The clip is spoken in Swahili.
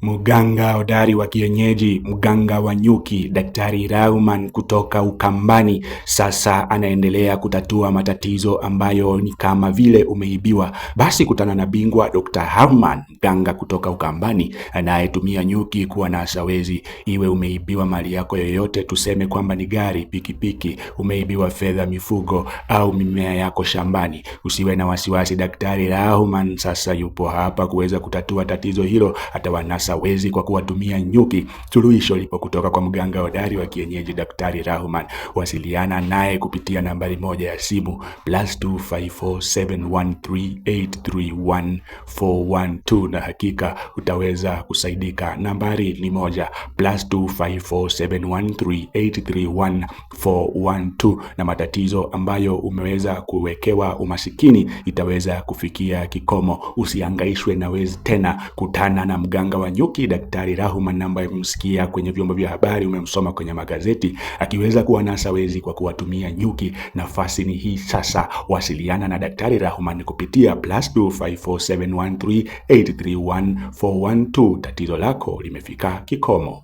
Mganga hodari wa kienyeji, mganga wa nyuki, Daktari Rauman kutoka Ukambani sasa anaendelea kutatua matatizo ambayo ni kama vile umeibiwa. Basi kutana na bingwa Dr. Harman, mganga kutoka Ukambani anayetumia nyuki kuwa na asawezi. Iwe umeibiwa mali yako yoyote, tuseme kwamba ni gari, pikipiki, umeibiwa fedha, mifugo au mimea yako shambani, usiwe na wasiwasi. Daktari Rauman sasa yupo hapa kuweza kutatua tatizo hilo. Atawanasa wezi kwa kuwatumia nyuki. Suluhisho lipo kutoka kwa mganga hodari wa kienyeji Daktari Rahman. Wasiliana naye kupitia nambari moja ya simu +254713831412 na hakika utaweza kusaidika. Nambari ni moja +254713831412 na matatizo ambayo umeweza kuwekewa umasikini itaweza kufikia kikomo. Usihangaishwe na wezi tena. Kutana na mganga wa nyuki Daktari Rahman ambaye umemsikia kwenye vyombo vya habari, umemsoma kwenye magazeti akiweza kuwanasa wezi kwa kuwatumia nyuki. Nafasi ni hii sasa, wasiliana na Daktari Rahman kupitia +254713831412. Tatizo lako limefika kikomo.